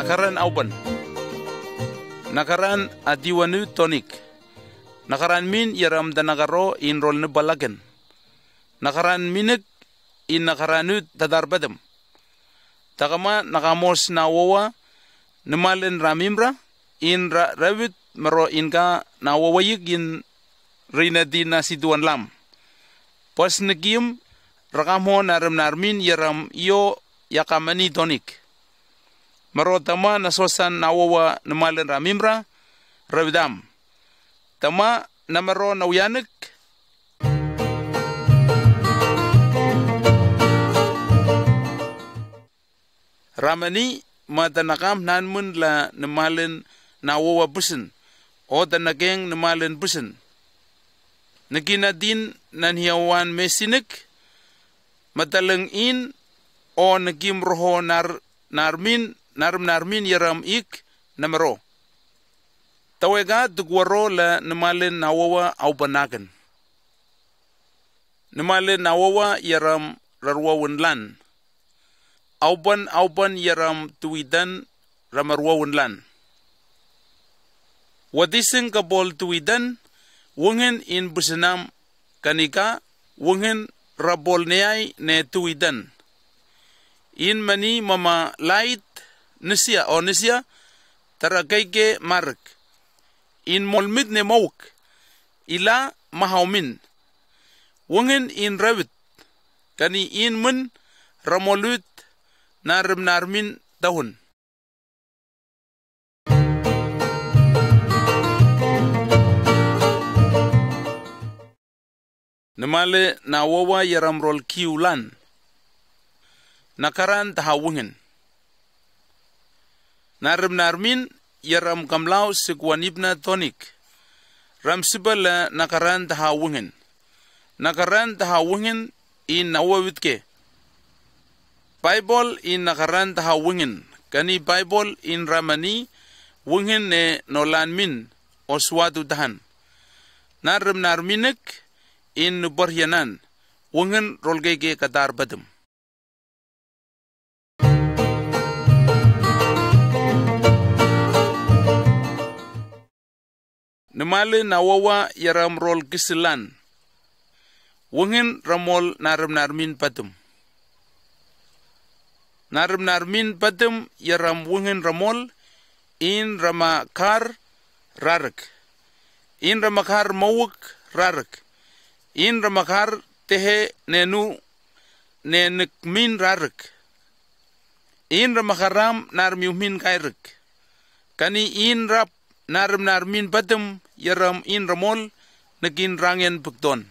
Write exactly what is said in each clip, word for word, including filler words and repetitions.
Karan aoban. Nakaran a diwan ut tonik. Nakaran min iaram danakaro in rol nibalaken. Nakaran minik in nakaran ut dadarbatem. Takama nakamos nawowa nimalen ramimra in ra rewit mero in ka nawowa yik in rinadina siduan lam. Bos nikim rakamo narem narmin iaram io yakamani tonik. Mero tama nasosan nawowa nimalen ramimra rewidam. Tama namero nawianik. Ramani ma tanakam nanmin la nimalen nawowa bisin o tanakeng nimalen bisin. Nikinatin naniawan mesinik mataleng in o nikim roho nar narmin narem narmin iaram ik namero. Taweka tukwaro la nimalen nawowa aoban aken. Nimalen nawowa iaram raruawen lan. Aoban aoban iaram tuwitan ramaruawen lan. Watising kabol tuwitan wengin in bisinam kanika wengin rabol neai ne tuwitan. In mani mama lait nisia o nisia tara keike marik. In molmit ne mowik ila mahaomin. Wengin in rewit kani in min ramolut narem narmin daun. Nimale nawowa iaram rol kiu lan. Nakaran daha wengin. Narem narmin iaram kamlau sik wanipna tonik. Ramsiba la nakaran daha wengin. Nakaran daha wengin in nawawitke. Baibol in nakaran daha wengin kani Baibol in ramani wengin ne nolanmin o suwatu tahan. Narem narminik in nubarhianan wengin rolkeike katar batem. Nimale nawowa iaram rol kisilan. Wengin ramol narem narmin batem. Narem narmin batem iaram wengin ramol in ramakar rarik. In ramakar mowik rarik. In ramakar tehe nenu ne nikmin rarik. In ramakaram narem iumin kairik. Kani in rap narem narmin batem iaram in ramol nikin rangen bikton.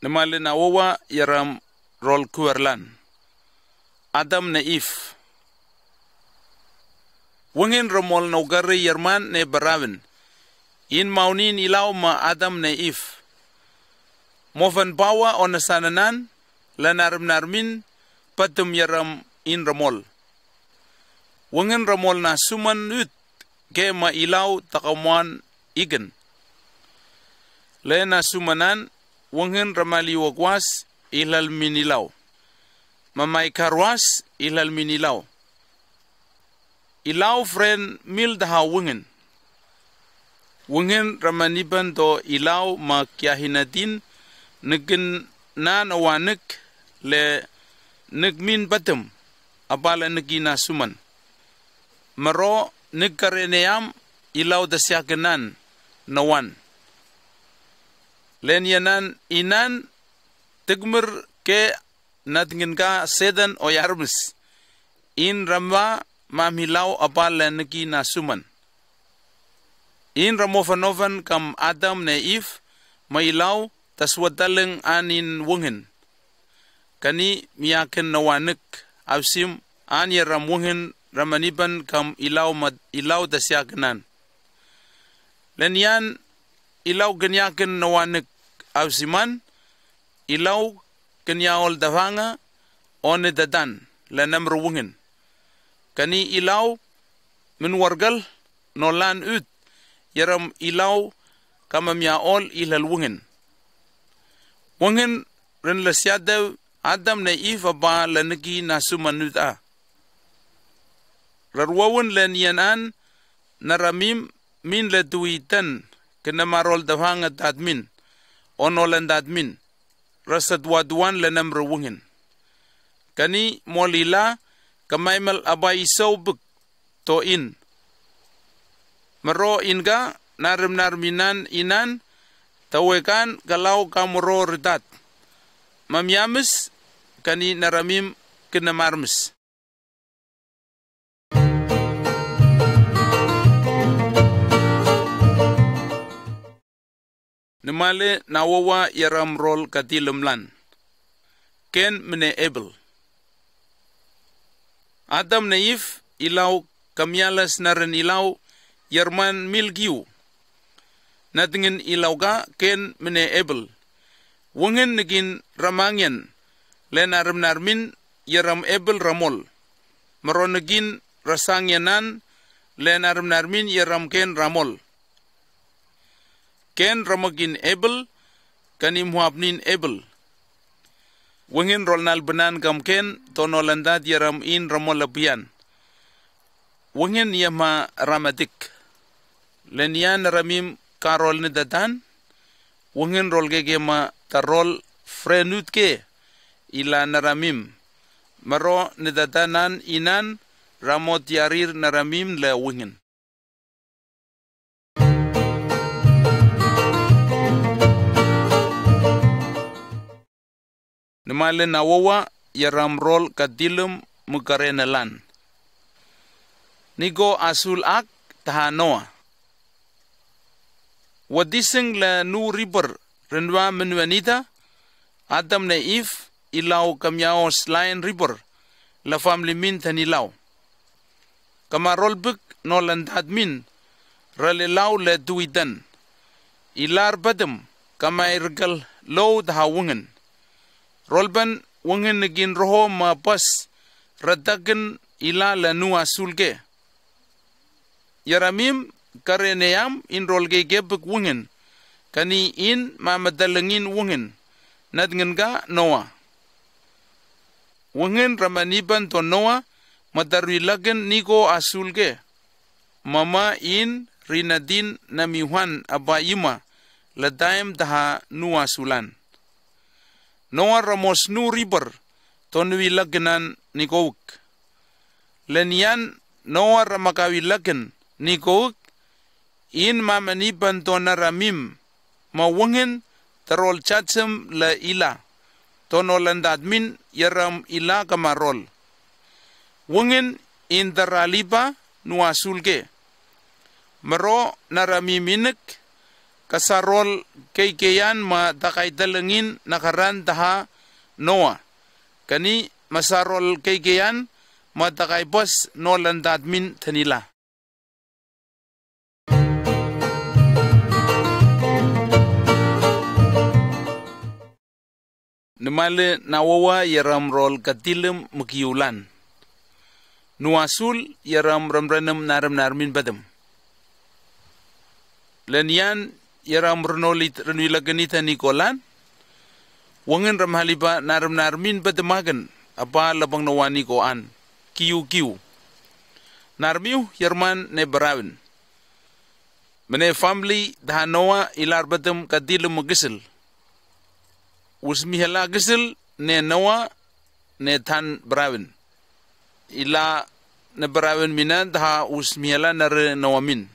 Nimale nawowa iaram rol kuerlan. Adam ne If. Wengin ramol naukare iarman ne barawen. In maunin ilau ma Adam ne If. Mofan paoa o nasananan la narem narmin batem iaram in ramol. Wengin ramol nasuman ut ke ma ilau takamoan iken. Le nasumanan wengin ramaliwak was ilalmin ilau. Mamaikar was ilalmin ilau. Ilau fren mil daha wengin. Wengin ramaniban to ilau ma kiahinatin nikin nan owanik le nikmin batem abala niki nasuman. Mero nik kare neam ilau dasiakenan nowan. Len ianan inan tikmir ke natingin ka Setan o iarmis. In ramwa mam ilau abala niki nasuman. In ramofanofan kam Adam ne If ma ilau taswataleng an in wengin. Kani miaken nowanik ausim an iaram wengin ramaniban kam ilau ma ilau dasiakenan. Len ian ilau keniaken nowanik ausiman ilau keniaol dafanga o ne datan la namro wengin. Kani ilau minwarkal nolan ut iaram ilau kamamia ol ilal wengin. Wengin ren lesiatew Adam ne Iv a ba leniki na suman nuta. Ra ruawin len ian an na ra mim min le tui ten kene marol tewang e tatmin o nolen tatmin. Ra setuatuan lenem re wengin. Kani mol ila kamaimel a ba isou buk to in. Mero in ka narem narem inan inan tawekan kalau kamoro retat. Mamiamis kani naramim kene marmis. Nimale nawawa iaram rol katilim lan. Ken mene Ebel. Adam ne Iv ilau kamialas naren ilau ierman milkiu. Natingin ilau ka Ken mene Ebel. Wengin nikin ramangian le narem narmin ieram Ebel ramol. Mero nikin rasang ianan le narem narmin ieram Ken ramol. Ken ramakin Ebel kani muhapnin Ebel. Wengin rol nalbenan kam Ken tono landat iaram in ramol apian. Wengin iama ramatik. Lenian ramim karol ni datan. Wengin rol kekema tarol frenut ke ila naramim. Mero ni datanan inan ramot iarir naramim le wengin. Nimale nawawa iaram rol katilim mukare na lan. Niko asul ak taha Noa. Watising le nu riper renua menuanita Adam ne Iv ilau kamiaos laen riper le famli min tanilau. Kamarol buk nolan tatmin ralelau le tuitan. Ilar batem kamairkel lou taha wengin. Rolban wengin nikin roho ma bas ratakin ila le nu asul ke. Iaramim kare neam in rol kei kepek wengin kani in ma matalengin wengin. Natngen ka Noa. Wengin ramaniban to Noa mataruilaken niko asul ke. Mama in rinatin namiuhan abaima le taem taha nu asulan. Noa ramos nu riper to nuilakenan nikouk. Lenian Noa ramakauilaken nikouk in mamaniban to naramim ma wengin tarol jajem le ila to nolan tatmin iaram ila kamarol. Wengin in taraliba nu asul ke. Mero naramim inik kasarol keikeian ma takaitelengin nakaran taha Noa. Kani masarol keikeian ma takaibas nolan tatmin tanila. Nimale nawawa iaram rol katilim mukiulan. Nu asul iaram remrenem narem narmin batem. Lenian iaram renolit renuilakenita nikolan. Wengin remhaliba narem narmin batemaken aba labang nowa niko an. Kiukiu. Narmiu ierman ne barawin. Mene famli taha Noa ilar batem katilim mukisil. Usmihala kisil ne Noa ne tan barawin. Ila ne barawin mina taha usmihala nare Noa min.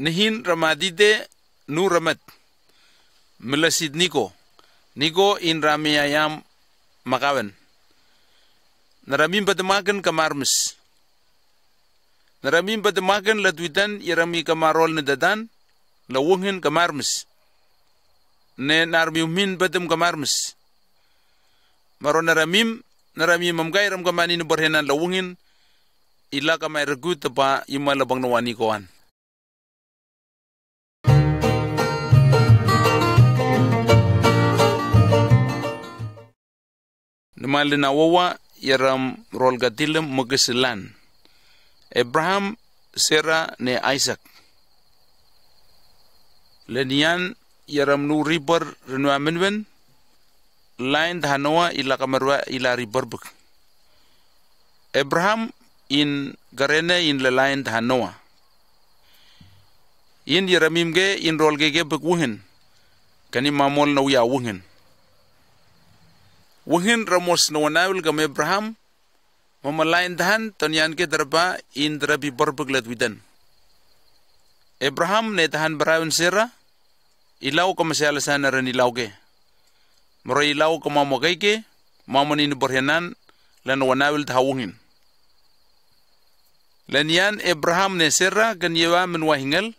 Nihin ramadite nu ramat. Milasit niko. Niko in ramiayam makawen. Naramim batemaken kamarmis. Naramim batemaken le tuitan ierami kamarol ne tatan le wengin kamarmis. Ne narmiu min batem kamarmis. Maro naramim naramim amkai ram kamani ne barhenan le wengin ila kamai rekut taba ima labang nowa niko an. Nimale nawawa iaram rol katilim mukisilan. Ebraham, Sera ne Aisak. Lenian Ia ra mnu ribar renua menwen, laen tahan noa i lakamarua i la ribar bek. Ebraham in karene in lalaen tahan noa. In ia ra mim ke in rol keke bek wengin, kani mamol na wia wengin. Wengin ra mos na wanawil kam ebraham, mama laen tahan tonian ke taraba in tarabi barbek latwiten. Ebraham ne tahan barawen sera, i lau ka masialesan aren i lau ke, moro i lau ka mama kaike, mama ni ni barhenan, lana wanawil taha wengin. Lanian ebraham ne sera kani ewa menwa hingel,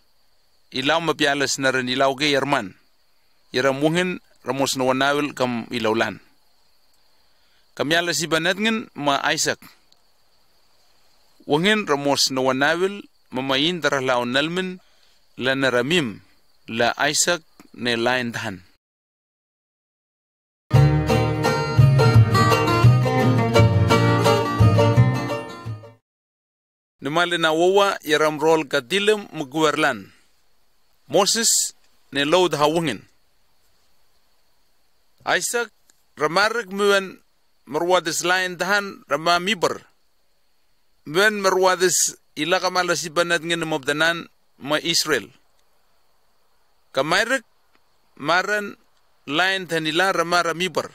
i lau mapiales naren i lau ke i arman. Ia ra mungin ra mos na wanawil kam i laulan. Kam ia la siba natngin ma aisak. Wengin ra mos na wanawil, mama in tara lau nalmin, lana ra mim la aisak ne laen tahan. Nimalen a wowa ia ra mrol katilem mekuerlan. Moses ne loud ha wengin. Aisak ra marek muen merwates laen tahan ra ma mibar. Muen merwates i lakamala siba natngin mobtanan ma israel. Ka maerek maren laen tahan i la ra ma ra mibar.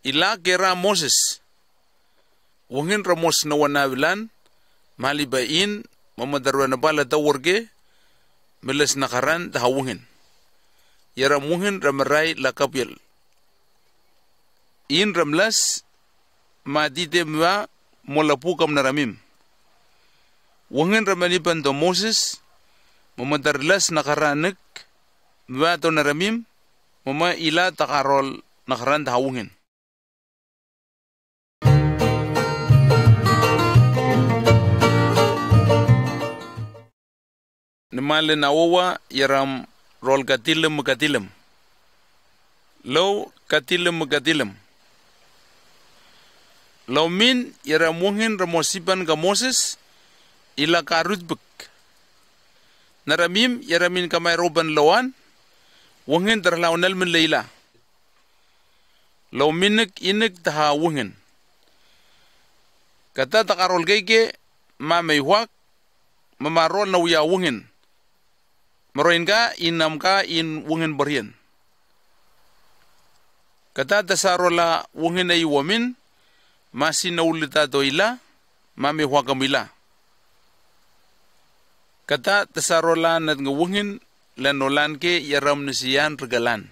I la ke ra moses. Wengin ra mos na wanawilan, mali ba in, mama tarua na bala tawar ke, meles na karan taha wengin. Ia ra mungin ra marai la kapiel. In ra mlas, ma tite mua, mo la bukam na ra mim. Wengin ra maniban to moses, mama tara las na karan nek, mua to na ra mim, mama i la takarol na karan taha wengin. Nimalen a wowa ia ra mrol katilem mekatilem. Lou katilem mekatilem. Lou min ia ra mungin ra mosiban ka moses, i la ka rutbek. Na ra mim ia ra min kamae roban loan, wengin tara lau nalmin le i la. Lou minek inek taha wengin. Kata takarol keike, ma mei wak, ma ma rol na wia wengin. Moro in ka in nam ka in wengin barien. Kata tasarol a wengin a i wamin, ma sin na ulita to i la, ma mei wakam i la. Kata tasarol a natnga wengin, la nolan ke ia ra mnesian rikalan.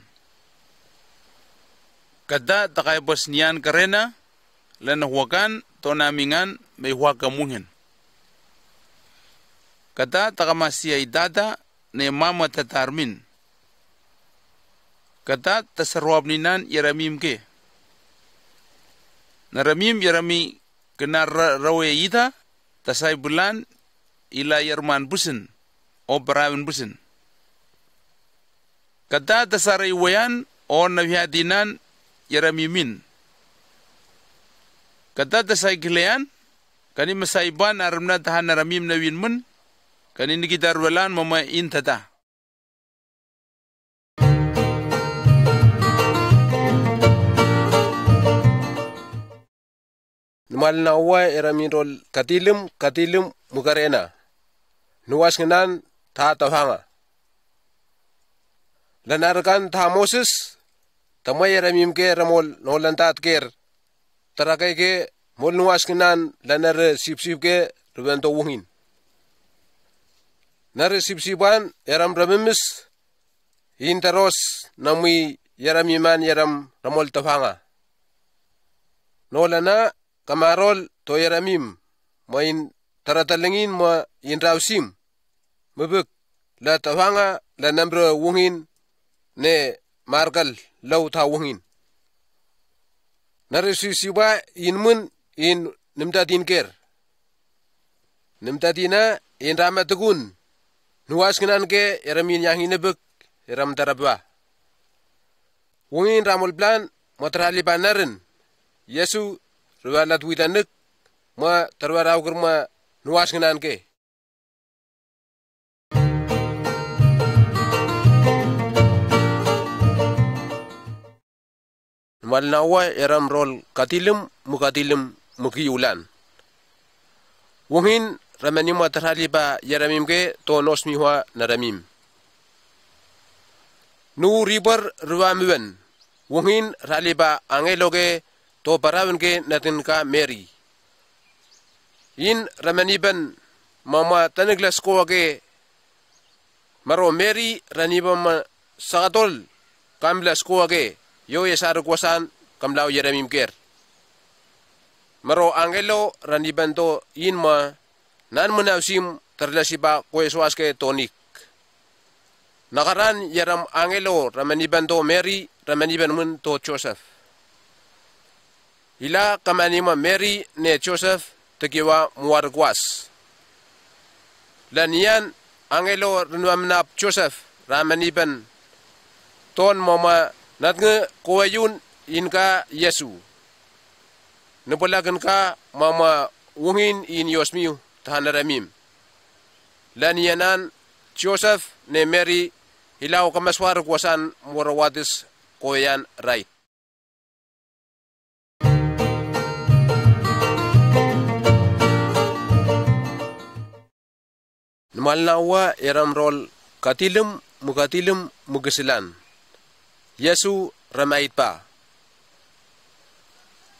Kata takaebas nian karena, la na wakan to na mingan mei wakam wengin. Kata takamasia i tata ne mama tatar min. Kata tasarwab ninan ia ra mim ke. Na ra mim ia ra mi kena ra rawe ita, tasai bulan, i la ia ra man busin, o barawen busin. Kata tasara i wean, o na wia tinan, ia ra mimin. Kata tasai kilean, kani masai ban aremna tahan na ra mim na win men, kani nikitar welan mama in tata. Nimalen a wowa ia ra min rol katilem, katilem mukarena. Nuwas ngenan taha tawanga. Lana rekan taha moses, tamai ia ra mim ke ra mol nolan tat ker. Tara kaike mol nuwas ngenan lana re sipsip ke rewen to wengin. Na re sipsip an ia ra mrememes, in taros na mui ia ra miman ia ra mramol tawanga. Nolana kamarol to ia ra mim, ma in taratalengin ma in rausim. Mebek la tawanga la namre wengin ne markal lau taha wengin. Na re sisiwa in men in nemtatin ker. Nemtatin a in ra matekun. Nuwas ngenan ke ia ra min yang inebek ia ra mtarabwa. Wengin ra mol plan, ma tara liba naren. Iesu, rewa latwita nek, ma tara wa ra uker ma nuwas ngenan ke. Namwal nawa yarem rol katilim mo katilim mo kiu lan. Wongin ramanimwa taraliba yaremim ke to nosmiwa naramim. Nu ribor ruwa miwen. Wongin raliba angelo ke to barawen ke natin ka Meri. In ramaniben mama tanikla skowa ke. Maro Meri raniba ma sakatol kamla skowa ke. Yo yesar kwasan kamlau yaremim ker. Maro angelo raniben to in ma nan mo nausim tarlasiba kweswas ke tonik. Nakaran yarem angelo ramaniben to Meri ramaniben mun to Josef. Ila kamanimwa Meri ne Josef tekiwa muwar kwas. Lanian angelo renwamanap Josef ramaniben ton mama natnge kowayun in ka Yesu. Nupwalakin ka mama wongin in yosmiu tahan naramim. Lanianan Josef ne Meri ilau kamaswar kwasan moro watis koyan rait. Namwal nawa yarem rol katilim mo katilim mo kisilan. Yesu ramaitba.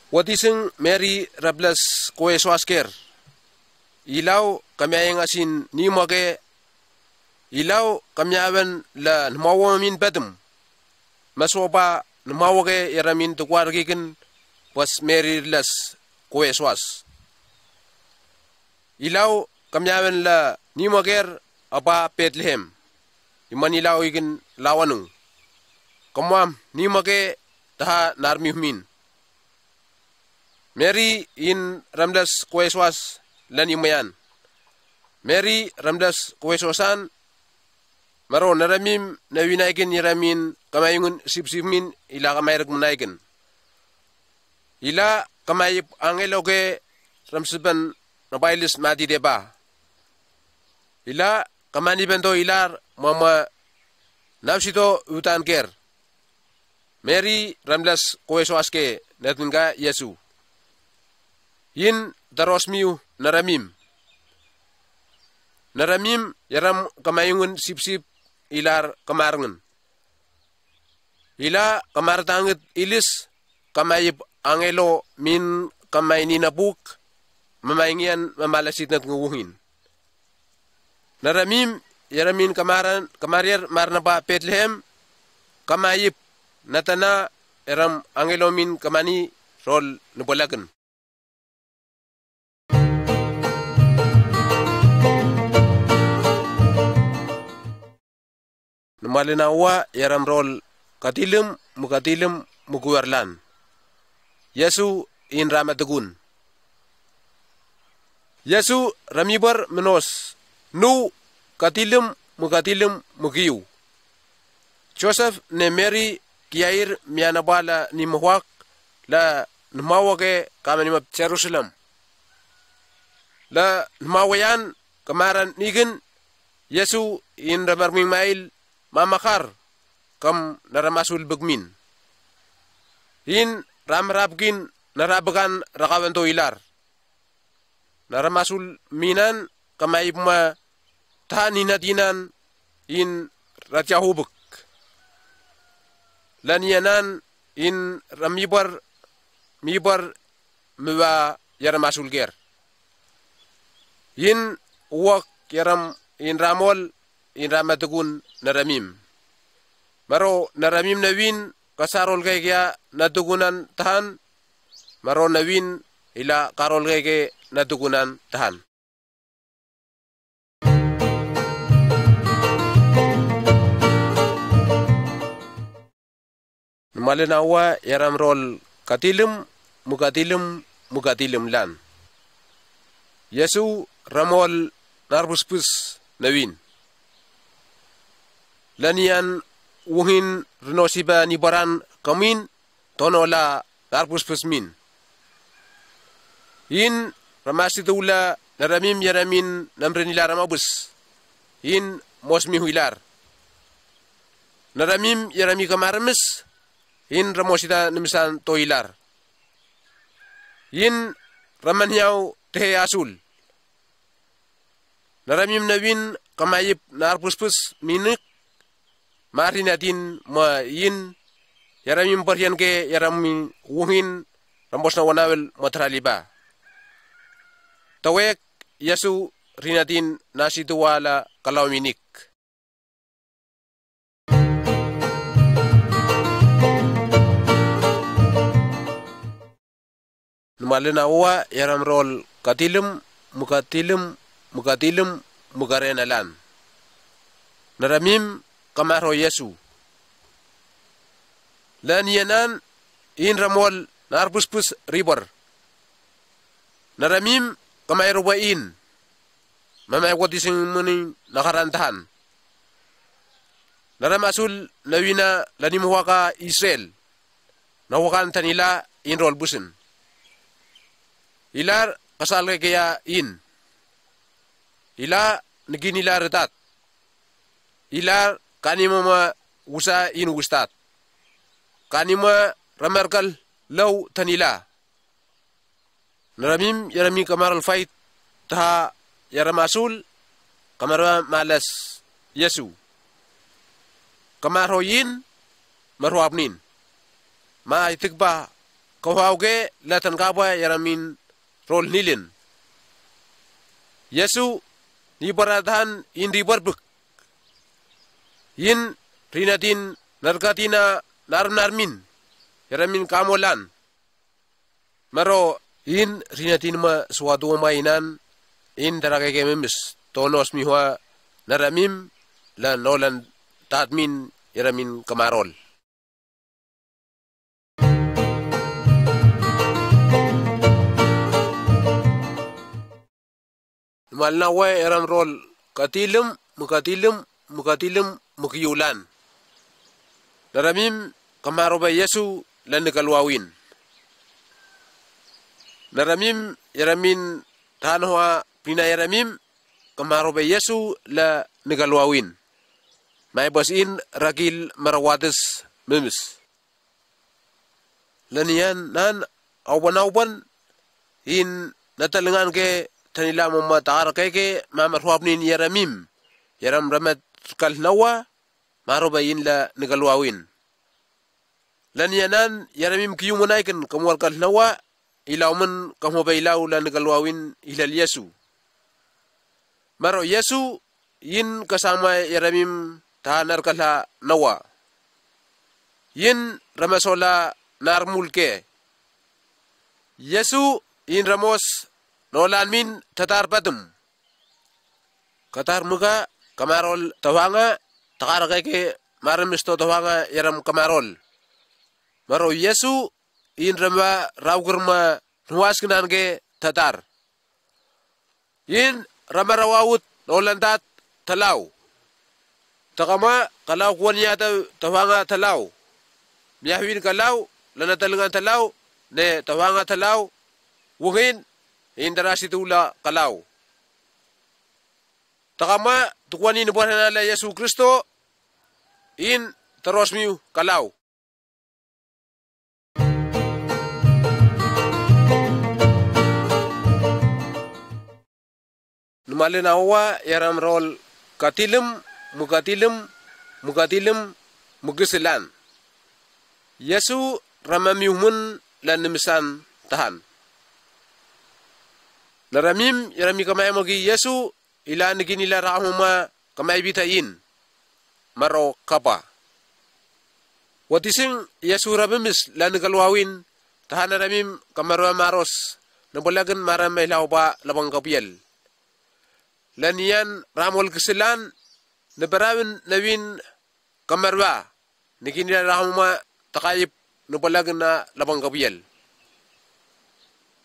Watising Meri raples kweswas ker. Ilau kamiaing asin nimwa ke. Ilau kamiawen la nmawo min betim. Maswoba nmawo ke yaramin tukwar kikin. Bas Meri rles kweswas. Ilau kamiawen la nimwa ker aba Betlehem. Iman ilau ikin lawanung. Kamwam nimwa ke taha narmiu min. Meri in ramles kweswas lani mwean. Meri ramles kweswasan. Maro naramim nawin aikin iramin kamaiungun sipsip min ila kamairik mun aikin. Ila kamaip angelo ke ramsipen nabailis matideba. Ila kamanipen to ilar mama nausito utan ker. Meri ramles kweswas ke natin ka Yesu. In tarosmiu naramim. Naramim yaram kamaiungun sipsip ilar kamarngen. Ila kamartangit ilis kamaip angelo min kamaini na buk mamaingian mamalasit natnge wongin. Naramim yaramin kamaran kamarier mar naba Betlehem kamaip natana yaram angelo min kamani rol nubolakin. Namwal nawa yaram rol katilim mo katilim mo kuwarlan. Yesu in ramatikun. Yesu ramibor menos nu katilim mo katilim mo kiu. Josef ne Meri kiair mianabwa la nimahwak la nmawo ke kamanimap Jerusalem. La nmawo yan kamaran nikin Yesu in ramarmingmail mamakar kam naramasul bikmin. In ramarapkin narapikan rakawan to ilar. Naramasul minan kamaipma tahan inatinan in ratiahubik. Lanianan in ramibor mibor miwa yaramasul ker. In wok yaram in ramol in ramatikun naramim. Maro naramim nawin kasarol kaikia natukunan tahan. Maro nawin ila karol kaike natukunan tahan. Namwal nawa yaram rol katilim mo katilim mo katilim lan. Yesu ramol narpuspus nawin. Lanian wongin rinosiba nibaran kamin tonola narpuspus min. In ramasitula naramim yaramin namrin ilar ramabus. In mosmihu ilar. Naramim yarami kamaramis. in ramosita nimsan to ilar. In raman yau tehe asul. Naramim newin kamaip narpuspus minik. Marinatin ma in yaramim barian ke yaramim wungin ramos na wanawel ma traliba. Tawek Yesu rinatin nasituwala kalaominik. Numalen awa yaram rol katilim, mukatilim, mukatilim, mukare na lan. Naramim kamaro Yesu. Lan yenan in ramol narpuspus ribar. Naramim kamai roba in. Mamai watising muni nakaran tahan. Naram asul nawina lanimwaka Israel. Nawakan tanila in rol busin. Ilar kasal kekeya in. Ila nikin ila retat. Ila kanimama wusa in wustat. Kanima ramarkal lau tanila. Naramim yarami kamarol fait taha yaram asul kamarwa malas Yesu. Kamaro in marwapnin. Ma itikba kawau ke latan kabwa yaramin rol nilin. Yesu ni baratahan in di barbuk. In rinatin narkatina narmnarmin. Yaramin kamolan. Maro in rinatin ma suwatu ma inan in tarakeke memes. Tonos mihwa naramim la nolan tatmin yaramin kamarol. Numal nawe eram rol katilim, mukatilim, mukatilim, mukiulan. Naramim kamaroba Yesu la nikalwawin. Naramim yaramin tanoa pina yaramim kamaroba Yesu la nikalwawin. Maibas in rakil marawatis memes. Lanian nan auban auban in natalingan ke tanila mama takar keke mama ruapnin yaramim. Yaram ramat kal nawa maroba in la nikalwawin. Lanian nan yaramim kiumanaikin kamual kal nawa ilauman kamoba ilau la nikalwawin ilal Yesu. Maro Yesu in kasama yaramim ta narkala nawa. In ramasola narmul ke. Yesu in ramos nolanmin tatar batum. Katar muka kamarol tawanga takar keke maramis to tawanga yaram kamarol. Maro Yesu in rama raukir ma nuas kinan ke tatar. In rama rawaut nolantat talau. Takama kalau kuan yata tawanga talau. Miahwin kalau lana talingan talau ne tawanga talau. Wungin in tarasitula kalau. Takama tukuan in buat nala Yesu Kristo in taros miu kalau. Numalen awa yaram rol katilim, mukatilim, mukatilim, mukisilan. Yesu ramamiu mun la nimisan tahan. Naramim yarami kamaimoki Yesu ila nikin ila rakamuma kamaibita in. Maro kapa. Watising Yesu rabimis la nikalwawin tahan aramim kamarwa maros nabolakin maram mailauba labang kapiel. Lanian ramol kisilan nabarawin nawin kamarwa nikin ila rakamuma takaip nubalakin na labang kapiel.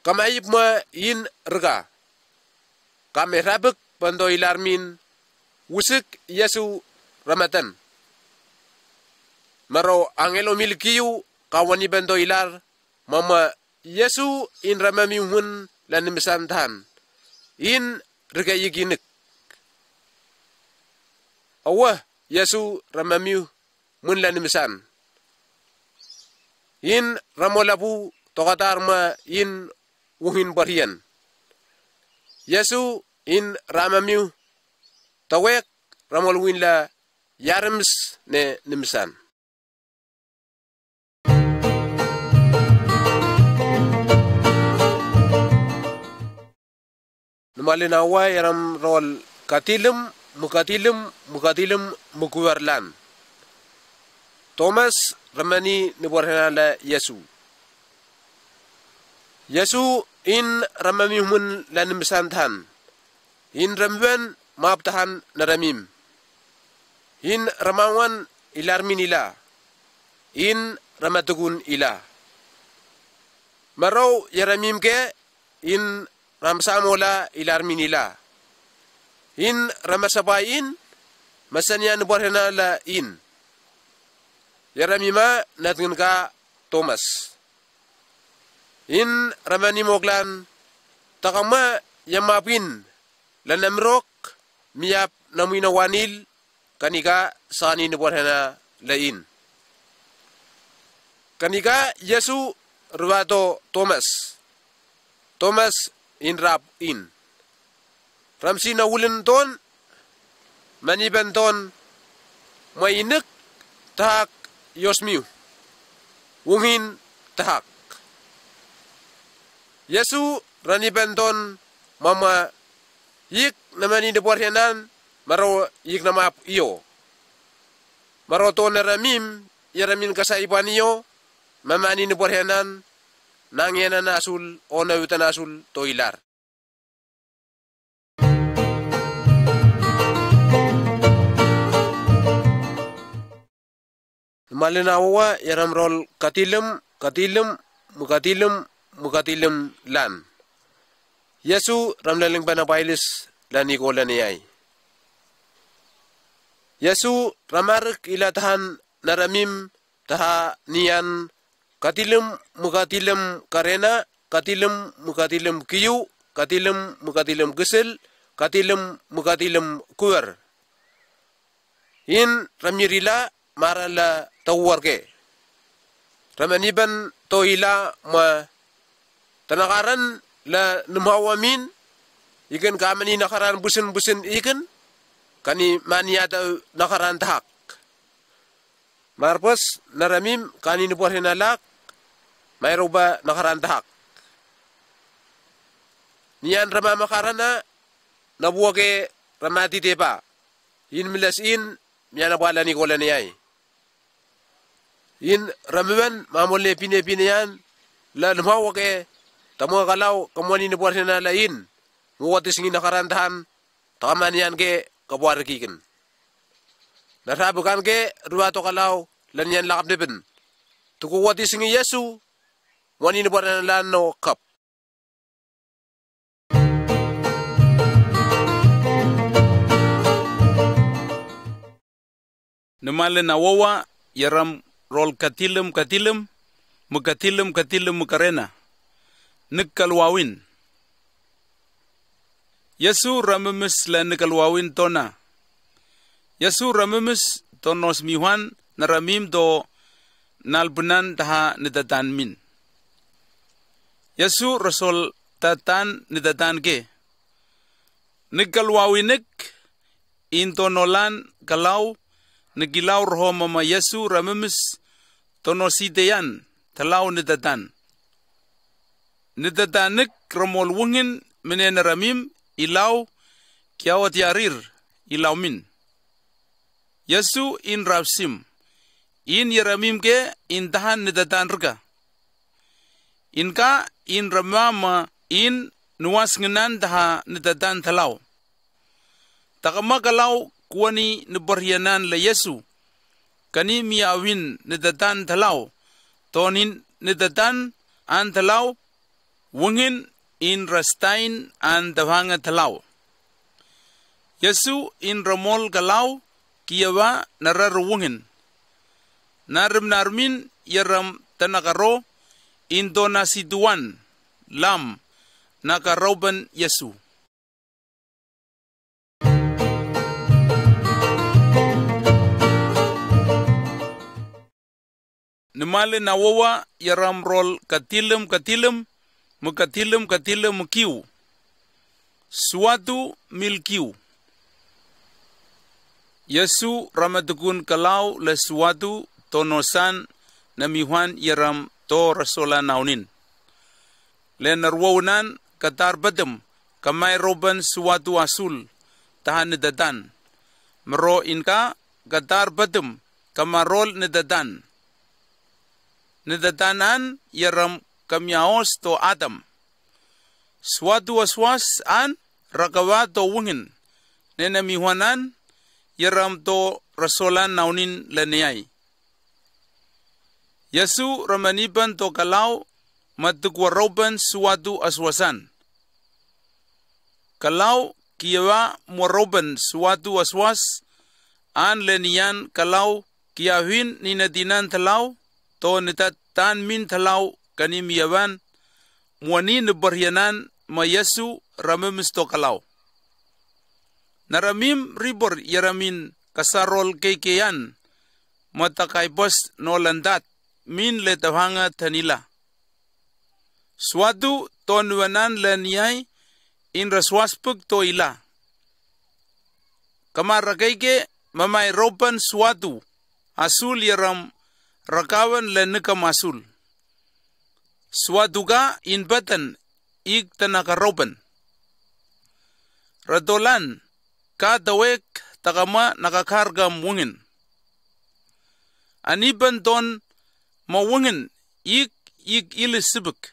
Kamaip ma in rika. Kame rabik banto ilarmin wusik Yesu ramatan. Maro angelomil kiu kawani banto ilar mama Yesu in ramamiu hun la nimisan tahan. In rika ikinik. Awa Yesu ramamiu mun la nimisan. In ramol apu tokadar ma in wungin barian. Yesu in ramamiu tawek ramol win la iaremes ne nimisan. Numalen awa iaram rol katilem, mukatilim, mukatilim, mukuwarlan. Tomas ramani niborhena la Yesu. Yesu in ramamiu mun la nimisan tahan. In ramiwen map tahan na ramim. In ramawan ilarmin ila. In ramatukun ila. Marau iaramim ke in ramsamola ilarmin ila. In ramasaba in masania niborhena la in. Iaramima natngin ka Tomas. In ramani moklan takama ia map in la namirok miap namwina wanil kanika sani niborhena la in. Kanika Yesu ruwato Tomas. Tomas in rap in. Ramsi na wulin ton maniban ton mwa inik tahak iosmiu. Wungin tahak. Yesu raniban ton mama ik namani niborhenan maro ik namap io. Maro to naramim iaramin kasaiban io mamani niborhenan nangenan asul o nautan asul to ilar. Malen awawa iaram rol katilem, katilem, mukatilim, mukatilim lan. Yesu ramleleng bana bailis lan iko lan eai. Yesu ramarik ila tahan naramim taha nian katilem, mukatilim karena, katilem, mukatilim kiu, katilem, mukatilim kisil, katilem, mukatilim kuer. In ramir ila mara la tawuar ke. Ramaniban to ila ma tanakaran la nimawa min ikin kamani nakaran busin busin ikin kani mani atau nakaran tahak. Marbas naramim kani niborhena lak mairoba nakaran tahak. Nian ramamakarana nabuake ramatiteba. In miles in mianabwa lani ko lani ai. In ramiwen mamole pinepine an la nimawa ke tamwa kalau kamwani niborhena la in. Muwati singi nakaran tahan takamani an ke kabwarikikin. Na rabukan ke ruwa tokalau lanian lakap depin. Tuku wati singi Yesu mwani niborhena la no kap. Numalen awawa iaram rol katilem katilem mukatilim katilim mukarena. Nikkalwawin. Yesu ramimis la nikkalwawin tona. Yesu ramimis tonosmiwan naramim to nalbunan taha nitatan min. Yesu rasol tatan nitatan ke. Nikkalwawinik in tonolan kalau nikilau roho mama Yesu ramimis tonositean talau nitatan. Nitatanik ramol wungin mene naramim ilau kiawatiarir ilau min. Yesu in rapsim in iaramim ke in tahan nitatan rika. Inka in ramama in nuwasnginan taha nitatan talau. Takama kalau kuwani nibarianan la Yesu kani miawin nitatan talau tonin nitatan an talau wungin in rastain an tawanga talau. Yesu in ramol kalau kiawa narar wungin. Narim narmin iaram tanakaro in tonasituan lam nakarauban Yesu. Nimale nawowa, yeram rol katilem katilem, me katilem katilem me kiu. Suwatu mil kiu. Yesu ramatukun kalaw le suwatu to no san na miwan yeram to rasolan nawnin. Le narwowanan katar batem kamai roban suwatu asul taha nitatan. Mero inka katar batem kamarol nitatan. Nitatan an yeram kamia os to Adam. Suwatu waswas an rakawa to wengin. Ne na miwanan yeram to rasolan nawnin le neai. Yesu ramaniban to kalaw matukwa roban suwatu aswasan. Kalaw kiawa mwa roban suwatu aswas an le nian kalaw kiawin ni natinan talaw to nitatan min talaw kani miawan mwa ni nibaryanan ma Yesu ramemes to kalaw. Naramim ribor yeramin kasarol keikean ma takaibos no landat min le tawanga tanila. Suwatu to nuwanan le niai in raswasbuk to ila. Kamara keike mamai roban suwatu asul yeram rakawan le nikam asul. Suwatu ka in batan ik tanaka roban. Ratolan ka tawek takama nakakarkam wengin. Aniban ton ma wengin ik ik ili sibik.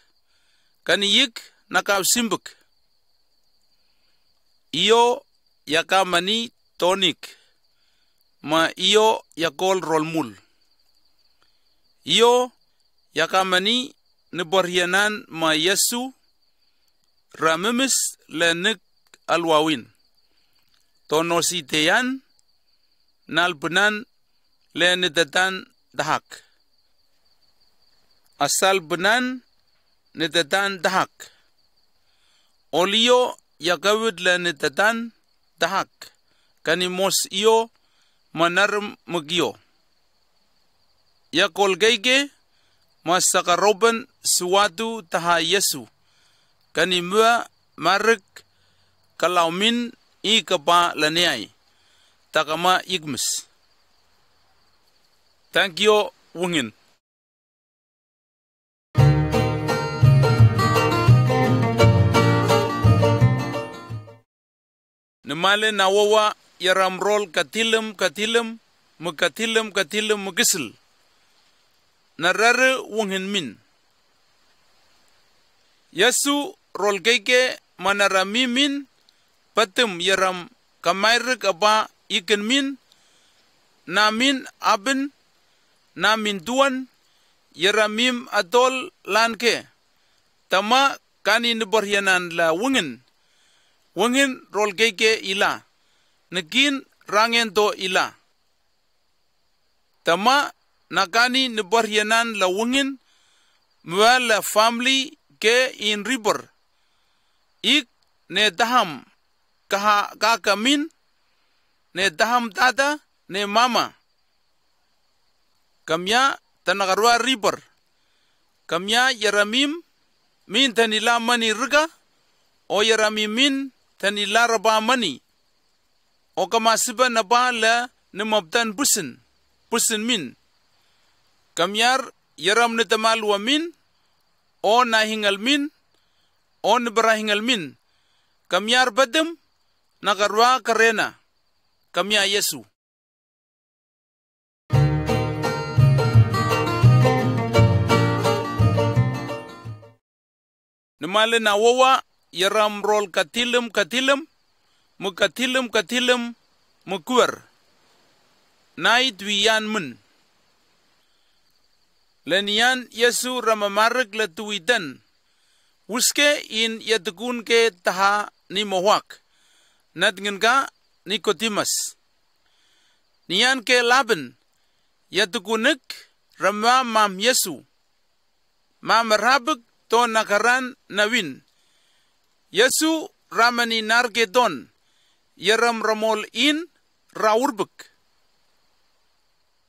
Kani ik nakap simbik. Io yakamani tonik ma io yakol rolmul. Io yakamani nibaryanan ma Yesu ramemes le nik alwawin. Tonosi tean nalbunan le nitatan dahak. Asal bunan nitatan dahak. Olio yakawit le nitatan dahak. Kani mos io ma narim mukio. Yakol keike ma sakaroban suwatu taha Yesu. Kani mua marik kalaumin i kapa laneai. Takama ikmis. Tangkio wengin. Nimale nawowa yaramrol katilem katilem me katilem katilem me kisil. Narare wengin min. Yesu rol keike ma narami min patim yaram kamairek aba ikin min. Namin abin namin duan yaramim atol lanke. Tama kani nibaryanan la wengin. Wengin rol keike ila. Nikin rangen to ila. Tama nakani nibaryanan la wengin. Mua la famili ke in ribor. Ik ne daham kaha kaka min. Ne daham dada ne mama. Kamia tanakarua ribor. Kamia yaramim min tanila mani rika o yaramim min tanila raba mani. O kamasiba naba la nimaptan busin busin min. Kamia yaram nitamalua min o nahingal min o nibarahingal min. Kamia batim nakarua karena. Kamia Yesu. Nimale nawowa yaramrol katilem katilem me katilem katilem me kuar. Nait wian min. Lenian Yesu ramamarek la tuwitan. Wuske in yatukun ke taha ni mowak. Natnginka Nikodimas. Nian ke laben yatukunik ramwa mam Yesu. Mam rabik to nakaran nawin. Yesu ramani narke ton yaram ramol in rawurbik.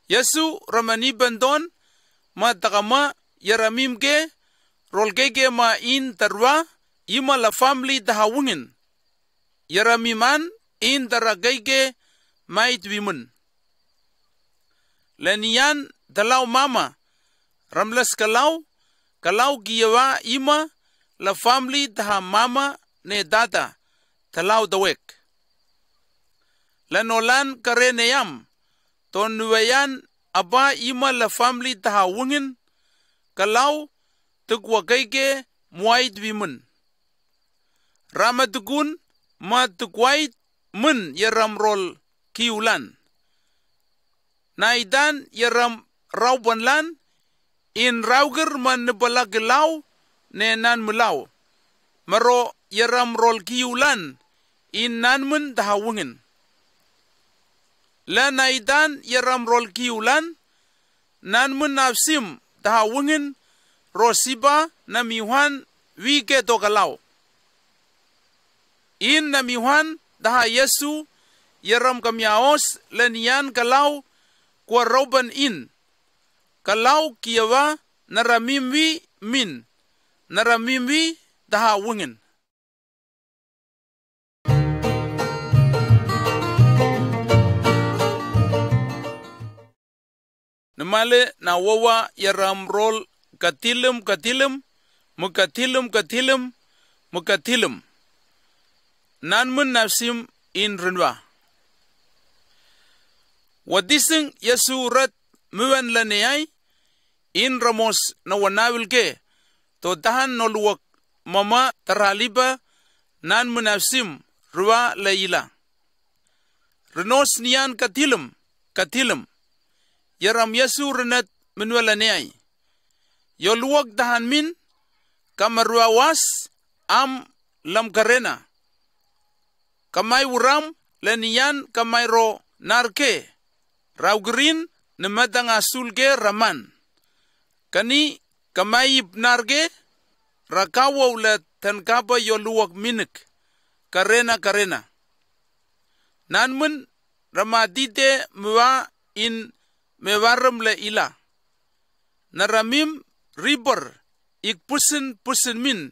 Yesu ramani benton ma takama, yaramim ke rol keke ma in tarua, ima la famle taha wingin. Yaramim an in tara keke maet wimin. Le nian talau mama, ramles kalau, kalau kiawa ima la famle taha mama ne tata, talau tawek. Le nolan kare ne yam, to nuwean apa ima la famle taha wingin, kalau tukwa keke muaet wimin. Rama tukun ma tukwaet min yaram rol kiulan. Naitan yaram raubanlan in raukir ma nibala kilau ne nanmilau. Maro yaram rol kiulan in nanmin taha wingin. Le naitan yaram rol kiulan, nanmin afsim taha wingin, ro siba namiuhan wi ke to kalau. In namiuhan taha Yesu, yaram kamiaos le nian kalau, kua rauban in. Kalau kiawa naramim wi min, naramim wi taha wingin. Namale na wawa yaram rol katilim katilim, mo katilim katilim, mo katilim. Nanmin nafsim in rinwa. Watising Yesu rat miwen lane ai, in ramos na wanawil ke, to tahan noluwak mama taraliba, nanmin nafsim rua le ila. Renos nian katilim, katilim. Yaram Yesu renet minwe lane ai. Yoluwak tahan min, kama rua was, am lam karena. Kamai wuram le nian kamai ro nar ke. Raukirin ne metang asul ke raman. Kani kamai ip nar ke, ra kawau le tenkapa yoluwak minik. Karena, karena. Nanmin ramatite mewa in mewarem le ila. Naramim ribar ik pusin pusin min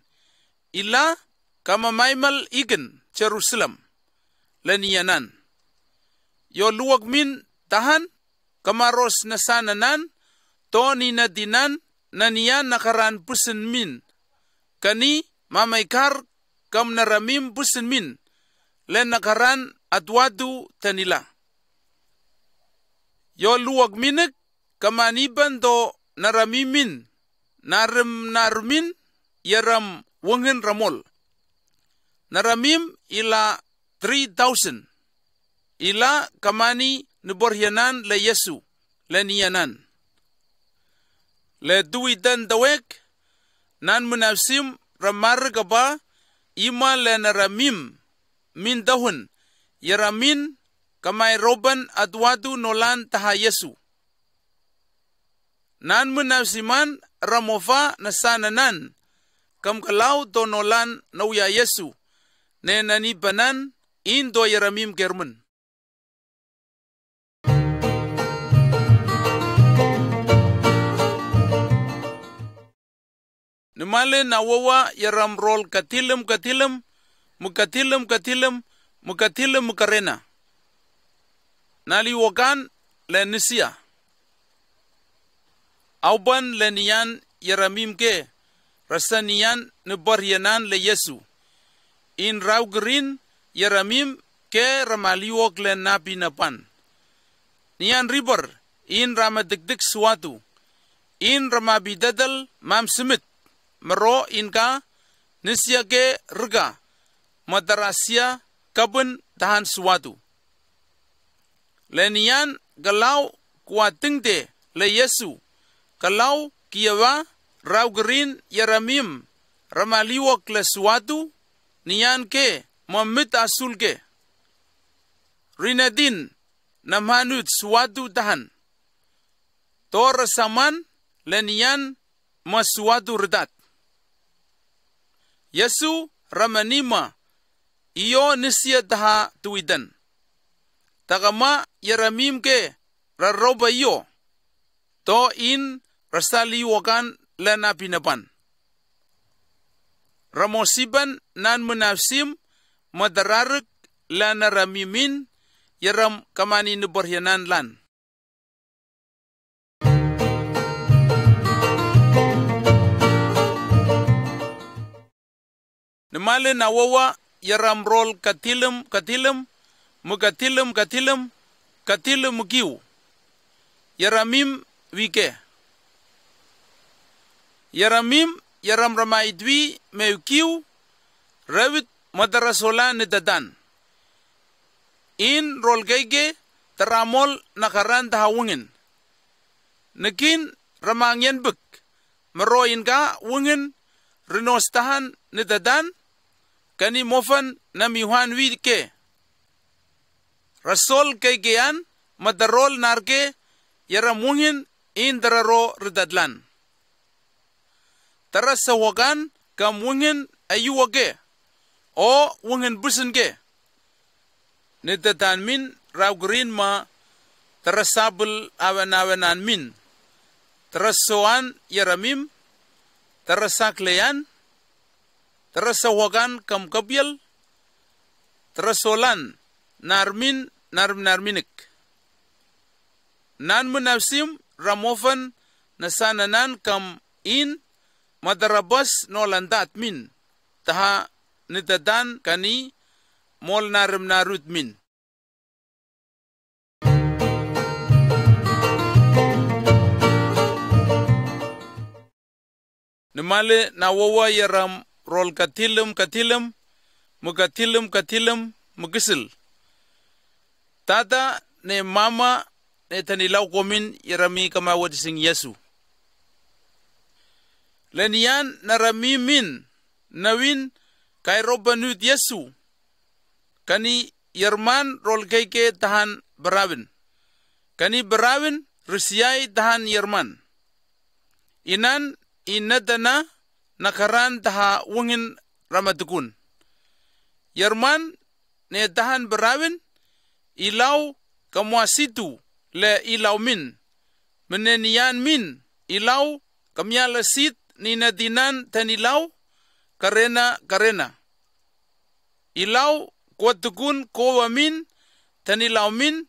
ila kamamaimal ikin Jerusalem. Lenianan. Yoluwak min tahan kamaros nasan nanan, to ninatinan nanian nakaran pusin min. Kani mamaikar kam naramim pusin min, le nakaran atuatu tenila. Yoluwak minik, kamaniban to naramim min, narim narumin, yaram wengin ramol. Naramim ila tri tausen. Ila kamani niborhianan le Yesu, lenianan. Le tuwitan tawek, nanmin afsim ramarik apa, ima le naramim, min tauhen, yaramin, kamai roban atuatu nolan taha Yesu. Nanmin nafsiman ramofa nasan nanan, kam kalau to nolan nowia Yesu, ne nanibanan in to yaramim kermin. Nimale na wawa yaram rol katilim katilim, mo katilim katilim, mo katilim mo karena. Naliwakan le nisia. Auban le nian yaramim ke, rasa nian nibar yanan le Yesu. In raukirin yaramim ke ramaliwak le napi napan. Nian ribar in ramadikdik suwatu. In ramabidadal mamsimit. Mero in ka nisia ke rika. Matarasia kabin tahan suwatu. Le nian kalau kua tingte le Yesu. Kalau kiawa raukirin yaramim ramaliwak le suwatu. Nian ke mamit asul ke. Rinatin na manut suwatu tahan. To rasaman le nian ma suwatu ritat. Yesu ramanima iyo nisia taha tuwitan. Takama yaramim ke raroba iyo. To in ra sali wokan le napinepan. Ra mo siban nan mo nafsim mo ta rarik le na ra mimin yeram kamani ni bor yenan lan. Ni mali na wowa yeram rol katilem katilem mo katilem katilem katilem mo kiu. Yeram mim wike. Yeram mim yeram rama itwi me kiu. Rewit mo ta ra sola ni ta tan. In rol keike ta ra mol na karan ta ha wengin. Ni kin rama ngenbik me ro in ka wengin ri nos tahan ni ta tan. Kani mofan na mi wan wit ke. Ra sol keike an mo ta rol nar ke yeram wengin in ta ra ro ri ta tlan. Ta ra sa wokan kam wengin a yu woke o wengin busin ke. Ni ta tan min ra wkirin ma ta ra sapel awen awen an min. Ta ra so an yeram mim. Ta ra sakle an. Ta ra sa wokan kam kapiel. Ta ra solan nar min nar min nar minik. Nan mo nafsim ra mofan na sa na nan kam in. Ma ta ra bas nolan tat min ta ha ni ta tan kani mol narim narut min. Ni mali na wowa yeram rol katilem katilem mo katilem katilem mo kisil. Tata ne mama ne tanilau komin yeram mi kama wetising Yesu. Lenian na ra mimin na win kai robanut Yesu. Kani yerman rol keike tahan barawin. Kani barawin risiai tahan yerman. Inan i netana na karan taha wengin ramatukun. Yerman ne tahan barawin i lau kamwa situ le i lau min. Mene nian min i lau kamia le sit ni netinan tanilau karena karena. I lau kua tukun kowa min tanilau min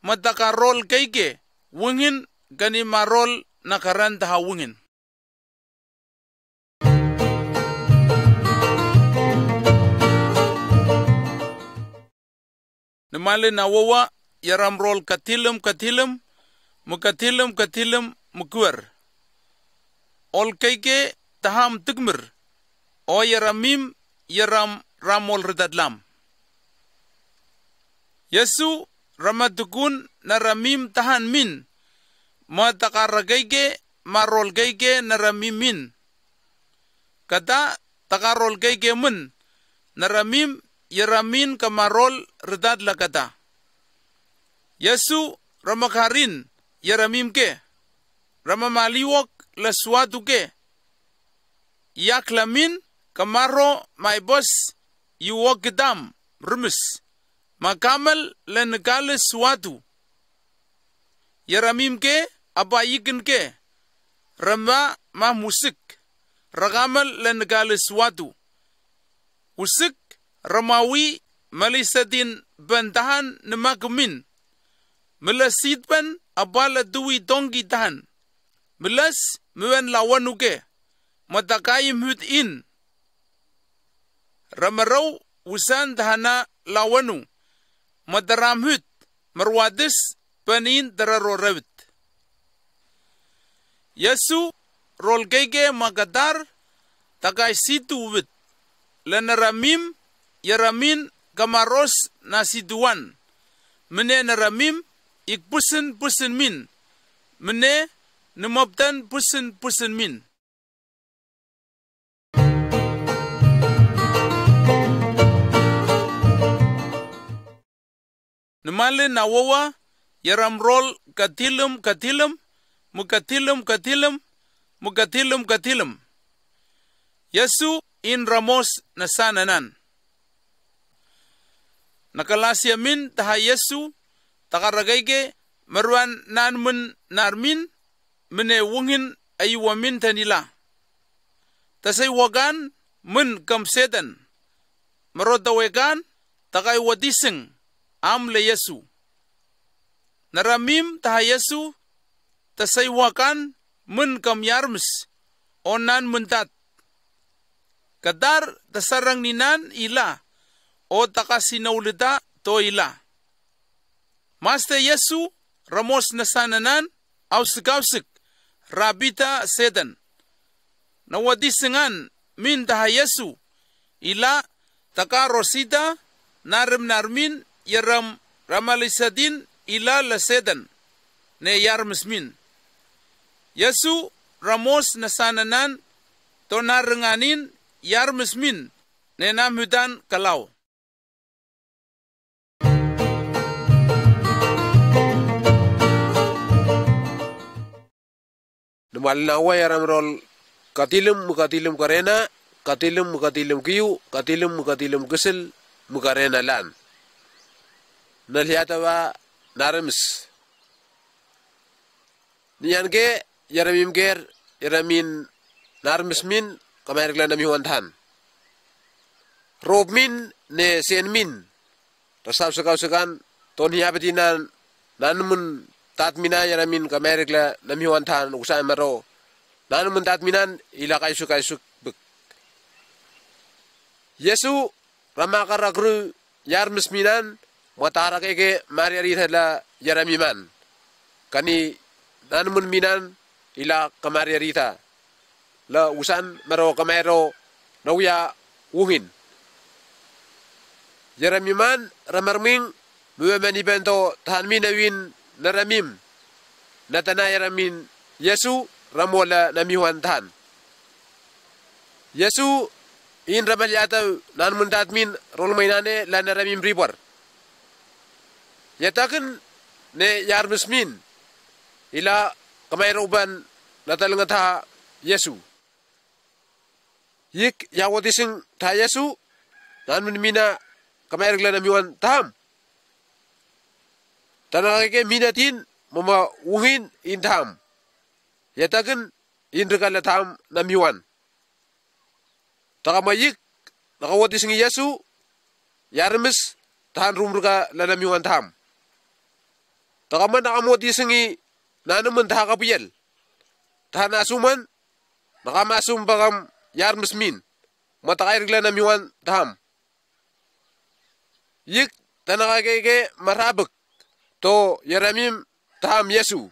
ma ta ka rol keike wengin kani ma rol na karan taha wengin. Ni mali na wowa yeram rol katilem katilem mo katilem katilem mo kuer. Ol keike taham tikmir o yeram mim yeram ramol ritatlam. Yesu ramatukun na ra mim tahan min ma ta ka ra keike ma rol keike na ra mim min. Kata ta ka rol keike min na ra mim yeram min kama rol ritatla kata. Yesu rama karin yeram mim ke rama maliwok le suatu ke. Iakla min kamaro ma i bos i wok kitam rimis ma kamel le nikali suatu. Yeram mim ke aba ikin ke rama ma musik ra kamel le nikali suatu. Usik rama wi malisetin ben tahan ni makimin. Mila sit ben aba le tuwi tongki tahan. Miles mi wen lawanu ke ma ta kaim hut in. Ramarau usan tahana lawanu ma ta ram hut marwatis panin ta ra ro rawit. Yesu rol keike ma katar ta kai situ wit. Le na ra mim yeram min kamaros na situan. Mene na ra mim ik pusin pusin min. Mene ni moptan pusin pusin min. Ni mali na wowa yeram rol katilem katilem mo katilem katilem mo katilem katilem. Yesu in ramos na sa na nan. Na kalasia min taha Yesu ta ka ra keike maruan nan min nar min. Mene wengin aiwa min tanila. Tasaiwa kan min kam Setan. Marota we kan taka aiwa tising am le Yesu. Nara mim taha Yesu tasaiwa kan min kam yarmis o nan min tat. Katar tasarang ni nan ila o takasi naulita to ila. Masta Yesu ramos nasananan ausik ausik rabita Setan. Nawati singan min taha Yesu ila taka rosita narim narmin yaram ramalisatin ila la Setan ne yarmis min. Yesu ramos nasananan to naringanin yarmis min ne namiutan kalau. Namwal nawa yaram rol katilim mu katilim karena, katilim mu katilim kiu, katilim mu katilim kisil mu karena lan. Naliatawa narimis. Nian ke yaramim ker yaramin narimis min kamaerik la namiwan tahan. Rop min ne sen min. Tasap sekausekan ton hiabetinan nanumun tatmina yaramin kamaerik la namiwan tahan usan maro. Nanumun tatminan ila kaisuk kaisuk bek. Yesu ramakara kru yarmis minan matarakeke mariarita la yaramiman. Kani nanumun minan ila kamariarita la usan maro kamaero nawia wungin. Yaramiman ramarming muwemen iben to tahan min awin naramim. Natana yaramin Yesu ramola namiwan tahan. Yesu in ramaliataw nanumun tatmin rolmainane la naramim ribor. Yatakin ne yarmis min ila kamaeroban natalingata Yesu. Yik yawatising ta Yesu nanumun mina kamaerik la namiwan taham. Tanakake minatin mama wungin in taham. Yatakin in rika la taham namiwan. Takama yik nakawatising Yesu yarmis tahan rumrika la namiwan taham. Takama nakamawatising nanumun taha kapiel tahan asuman nakamasum bakam yarmis min matakaerik la namiwan taham. Yik tanakakeke marabek to yaramim taham Yesu.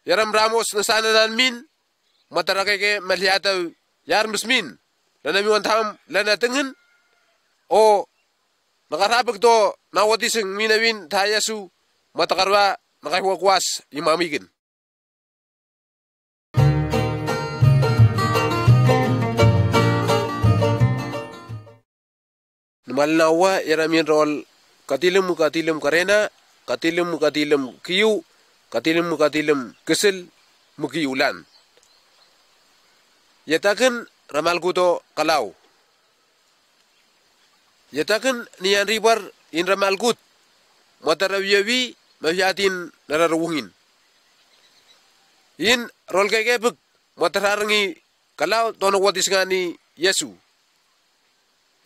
Yaram ramos nasananan min matarakeke maliataw yarmis min la namiwan taham la natingin o nakarabek to nawatising minawin ta Yesu matakarwa nakaiwakwas imamikin. Namwal nawa yaramin rol katilim mu katilim karena, katilim mu katilim kiu, katilim mu katilim kisil mu kiu lan. Yatakin ramalkuto kalau. Yatakin nian ribor in ramalkut matarawiewi mawiatin nararowungin. In rolkekepik matararangi kalau to nawatisingani Yesu.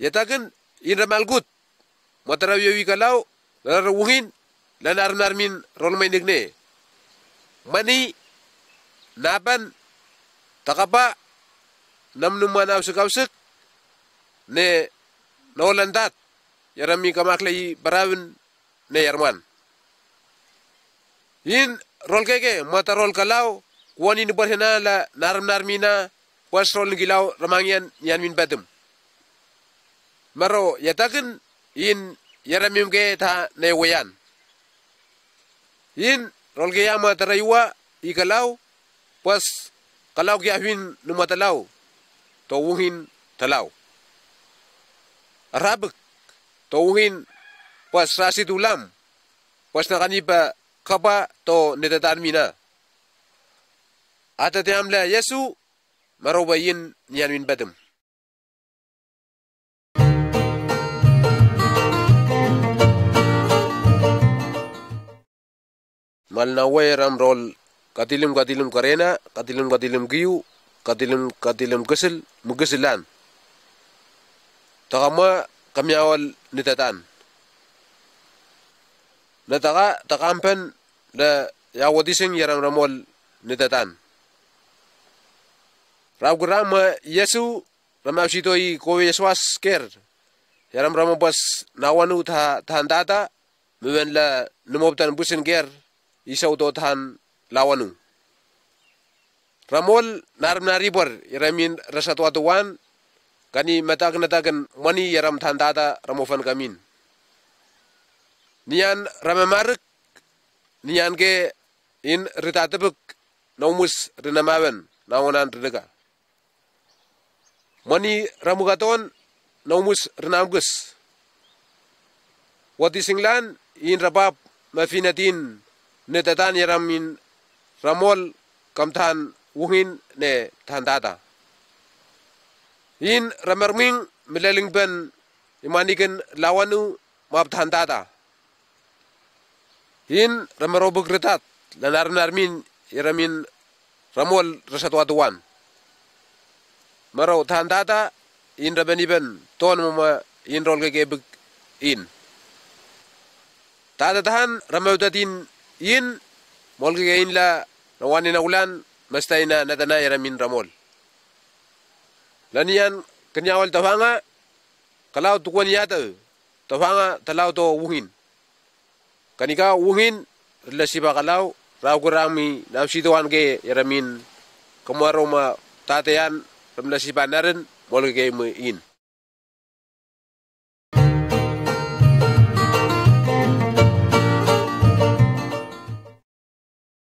Yatakin in ramalkut matarawiewi kalau nararowungin la narnarmin rolmainikne. Mani napan takapa namnuman ausikausik ne nolantat yarami kamakla i barawin ne yarman. In rolkeke matarol kalau kuwan in bor hena la narmnarmina bos rol nikilau ramangian nian min batim. Maro yatakin in yaramim ke ta ne weyan. In rolke ya mataraiwa i kalau bos kalau ke awin numatalau to wungin talau. Rabik to wungin bos rasitu lam bos nakanipa kapa to ne tatarmina. Atateamla Yesu maroba in nian min batim. Mal nawe ram rol katilim katilim karena, katilim katilim kiu, katilim katilim kisil, mo kisil lan. Taka moa kamiaol ni tatan. Na taka, taka ampen la ia wotising ia ramramol ni tatan. Rawkira ma Iesu, ramausito i kowe Iesu as ker. Ia ramramol bas nawanu ta, tantata, mewen la nimop tan busin ker, i sauto tan lawanu. Ramol, narem na ribor, ia ramin rasatwatuwan, kani matak nataken moni ia ram tantata ramofan kamin. Nian ramamarik, nian ke in ritatepik, naumus rinamawen, nawonan ririka. Moni ramukaton, naumus rinamukis. Wotising lan, in rapap, mafinetin, ne tatan ia ramin, ramol, kamtan, wungin, ne tantata. In ramarming, mileling ben, imaniken lawanu, map tantata. In ramarobuk ritat, la narem narem in, ia ramin, ramol rasatwatuwan. Maro tantata, in raman iben, ton mama, in rolkekebik, in. Tata tahan, ramautatin, in, molkeke in la, nawan ina ulan, masta ina natana ia ramin ramol. La nian, keniawal tawanga, kalau tukuan iata, tawanga, talau to wungin. Kanika wungin, rila siba kalau, rawkira mi, nausito wan ke, ia ramin, kamwaro ma, tatean, ramila siba naren, molkeke mi in.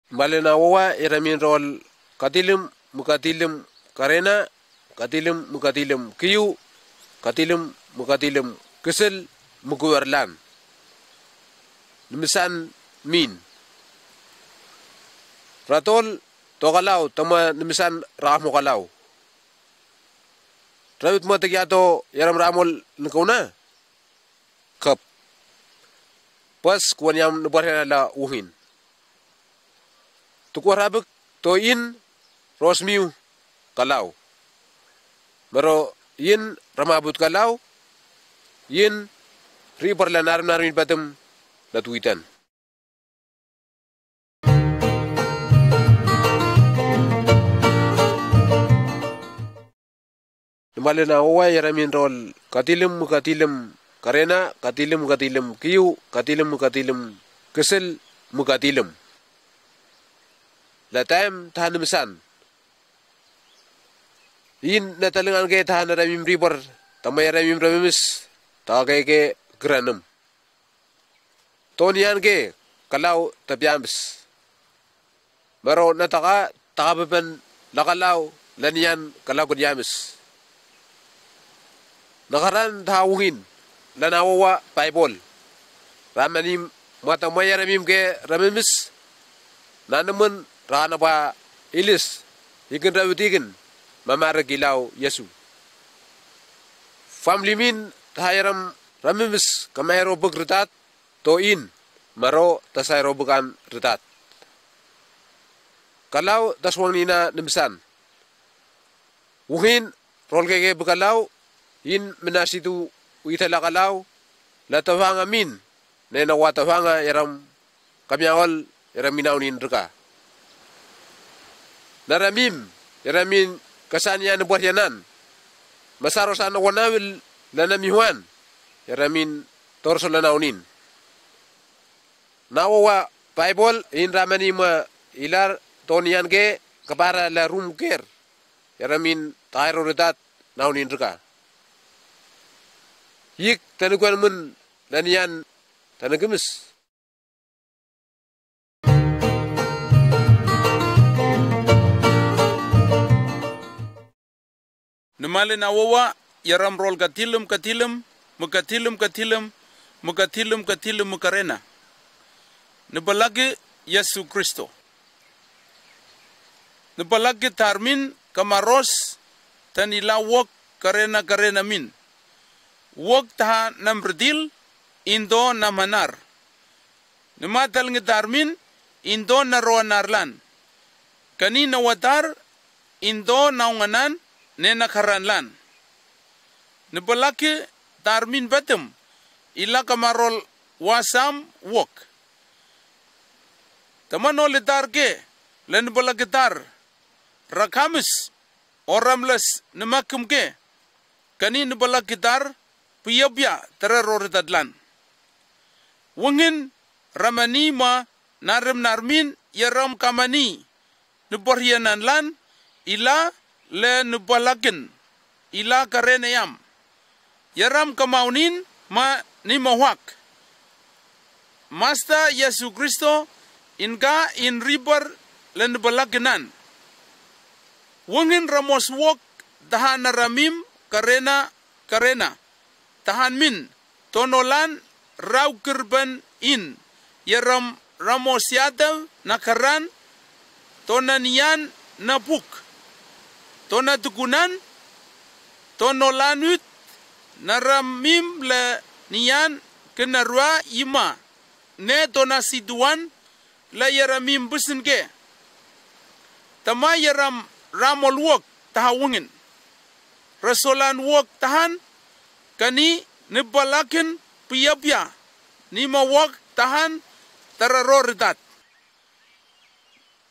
Malen a wowa ia ramin rol katilim, mo katilim, karena, katilim, mo katilim, kiu, katilim, mo katilim, kisil, mo kuwer lan. Nimisan min. Ratol, to kalau, tama nimisan ramo kalau. Rawit mo tekia to ia ramramol nikauna. Kap. Pas kuwan iam nibwariana la wungin. Tukuwarabik to in rosmiu kalau. Mero in ramabut kalau. In ribor la narem narem in batem la tuitan. Nimalen a wowa ia ramin rol katilim mo katilim karena, katilim mo katilim kiu, katilim mo katilim kisil mo katilim. La taem ta nimisan. In na talingan ke ta na ramim ribor, tama ia ramim ramimis, ta keke kiranem. To nian ke kalau ta biamis. Mero na taka, taka pepen la kalau, la nian kalau ke diamis. Na karan ta wungin, la na wowa Baebol. Ramanim, mata mai ia ramim ke ramimis, na nemen, ra na ba ilis, ikin rawit ikin, mamarek ilau Iesu. Famili min, ta ia ram ramimis, kamae robuk ritat, to in, maro ta sae robukan ritat. Kalau ta suang nina nimisan. Wungin, rol keke bikalau, in minasitu witala kalau, la tawanga min, ne na wa tawanga ia ram kamiaol ia ram inaun in rika. Na ramim, ia ramin kasan ia nibwarianan. Masarosan na wanawil la na miwan, ia ramin torso la naunin. Na wowa Baebol, in ramani ma ilar to nian ke, kabara la rum ker. Ia ramin taero ritat naunin rika. Yik tanikuan men la nian tanikimis. Nimalen a wowa, ia ram rol katilim, katilim, mo katilim, katilim, mo katilim, katilim, mo karena. Nibalaki Iesu Kristo. Nibalaki tarmin kamaros, tani lau wok karena karena min. Wok taha nam redil, indo nam hanar. Nimatal ngi tarmin, indo na roa narlan. Kani nawatar in to naonganan ne na karan lan. Nibalaki tar min batim ila kamarol wasam wok. Taman oli tar ke le nibalaki tar ra kamis o ramles nimakim ke. Kani nibalaki tar piapia tara roritat lan. Wengin ramani ma narim narmin yaram kamani nibarianan lan ila le nibalakin ila karen eyam. Yaram kamaunin ma nimawak. Masta Yesu Kristo in ka in ribar le nibalakinan. Wengin ramos wok tahan naramim karena karena. Tahan min to nolan raukirban in yaram ramos yatav na karan to na nian na buk to na tukunan to nolan wit naramim le nian kinarua ima ne to na situan le yaramim bisin ke. Tama yaram ramol wok taha wengin. Resolan wok tahan kani nibalakin piapia nima wok tahan tara roritat.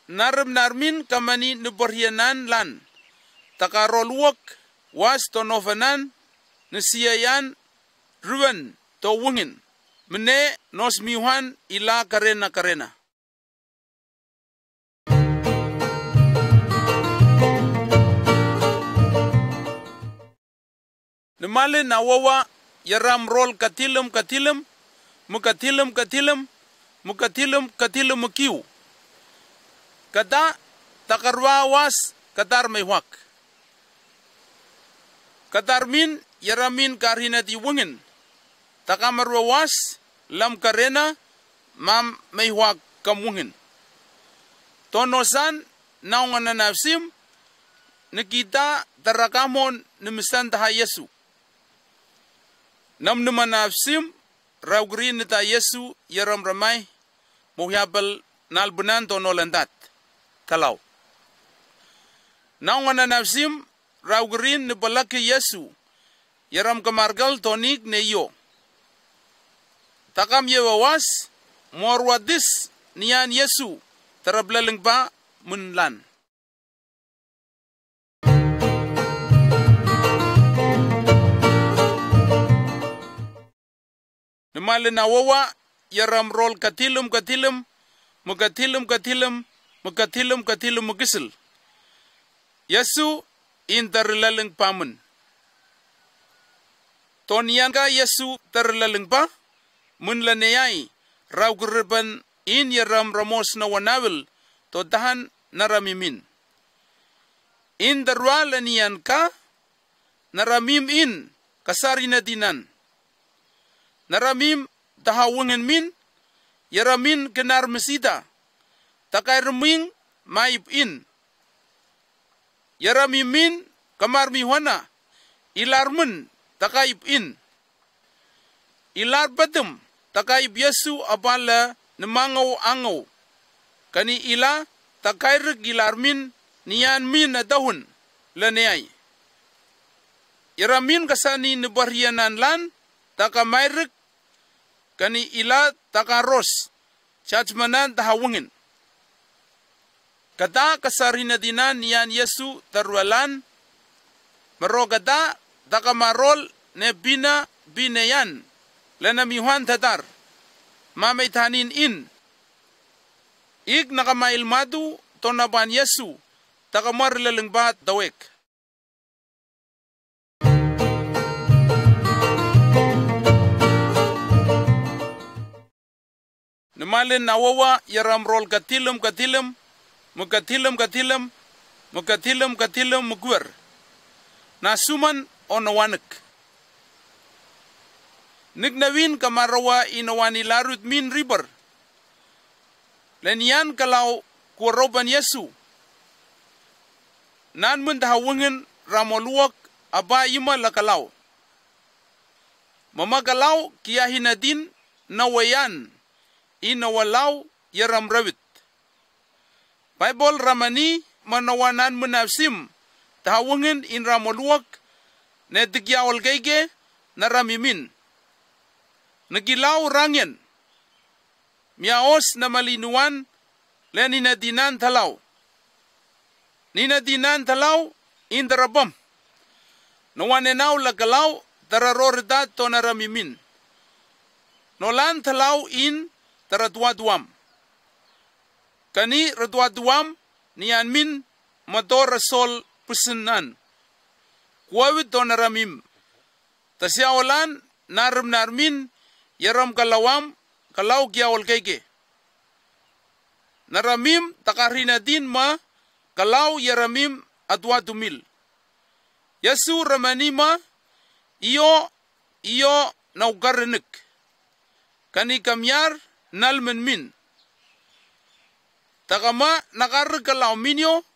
Narim narmin kamani nibarianan lan. Taka rol wok was to nofanan nisiayan ruan to wengin. Mene nos miuhan ila karena karena. Nimali na wawa yaram rol katilim katilim mu katilim katilim mu katilim katilim mu kiu. Kata takarua was katar meiwak. Katar min yaramin karinati wengin. Takam arua was lam karena mam meiwak kam wengin. Tonosan naongananafsim nikita tarakamon nimisan taha Yesu. Namnimanafsim raugrin nita Yesu yaramramai mohyapel nalbunan tonolantat. Kalau naongananafsim raugrin nibalaki Yesu yaram kamarkal tonik ne io. Takam yewawas morwatis nian Yesu taraplelingba minlan. Nimali na wawa yaram rol katilim katilim mu katilim katilim mu katilim katilim mu kisil. Yesu in tarilelingba min. Tonian ka Yesu tarilelingba min laneyai raukiriban in yaram ramos na wanawil to tahan naramimin. In tarua lanian ka naramim in kasari natinan. Naramim taha wengin min yaramin kenar misita. Takairuming maip in. Yaramim min kamar miwana ilar min takaip in. Ilar batim takaip Yesu apala nimangau angau. Kani ila takairik ilar min nian min ataun laneyai. Iramin kasani nibarianan lan takamairik kani ila takaros jajmanan taha wengin. Kata kasari natinan nian Yesu tarualan. Mero kata takamarol ne bina bineyan lena miuhan tatar. Mamei tanin in ik nakamail matu tonaban Yesu takamar lelengba tawek. Nimalin na wawa yaram rol katilim katilim mu katilim katilim mu katilim katilim mu kwer. Na suman o na wanik. Nik na win kamarawa i na wan i larut min ribar. Lenian kalau kuaroban Yesu. Nan mun taha wengin ramoluok aba ima la kalau. Mama kalau kia hinatin na wayan i na walau yaram rawit. Baebol ramani ma nowan anmun afsim, taha wengin in ram ol wok, ne tikia ol keike, na ram imin. Nikilau rangen. Mia os na mali nuwan, le ninatinan talau. Ninatinan talau, in tarabam. Nowan enau la kalau, tara rorita to na ram imin. Nolan talau in, tara tuatuam. Kani ratuatuam, ni anmin, mato rasol pusinan. Kuawit to na ram im. Tasia olan, na ram na armin, yaram kalauam, kalau kia ol keike. Na ram im, taka rinatin ma, kalau yaram im, atuatu mil. Yesu ramani ma, io, io, na ukarinik. Kani kamiar, nalmen min. Taka ma, na karik kalau minio,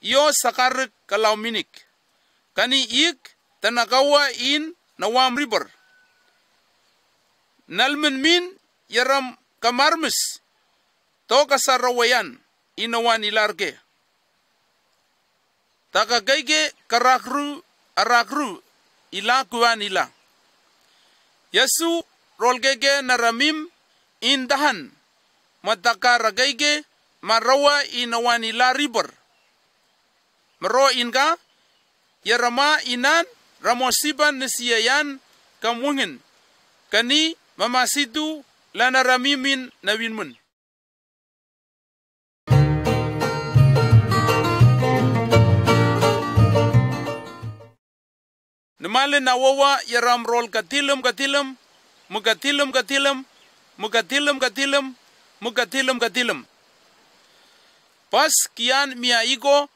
io, sa karik kalau minik. Kani ik, ta na kawa in, na wam ribar. Nalmen min, yaram kamarmis. To ka sa rawayan, in nowan ilarke. Taka keike karakru, arakru, ila kuan ila. Yesu, rol keike na ram im, in tahan. Ma taka ra keike, ma rawa in nowan ila ribar. Maro in ka, yarama inan, ramo siban na siayan, kam wengin. Kani, mamasitu, la na ram imin, na winmun. Numalen na wawa yaram rol katilim katilim, mu katilim katilim, mu katilim katilim, mu katilim katilim. Pas kian mia iko,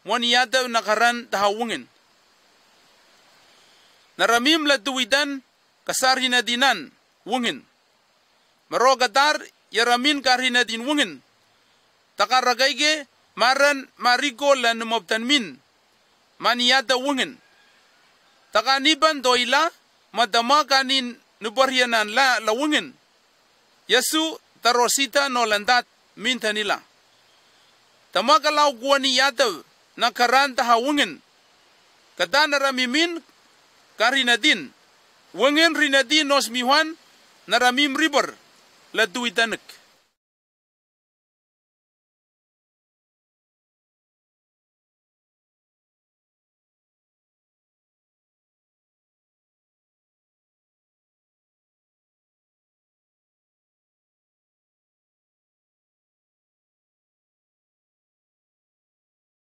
moni yataw na karan taha wengin. Na ramim la tuwitan, kasari na tinan, wengin. Maro katar, yaramin kari na tin wengin. Takara kaike, maran, mariko la numoptan min. Mani yata wengin. Taka nipan to ila, ma tama kanin nuparianan la, la wengin. Yesu, taro sita no lantat, min tanila. Tama kalau kuani yata, na karan taha wengin. Kata na ramimin, kari na tin. Wengin ri na tin nos miwan, na ramim ribar, la tuwitanik.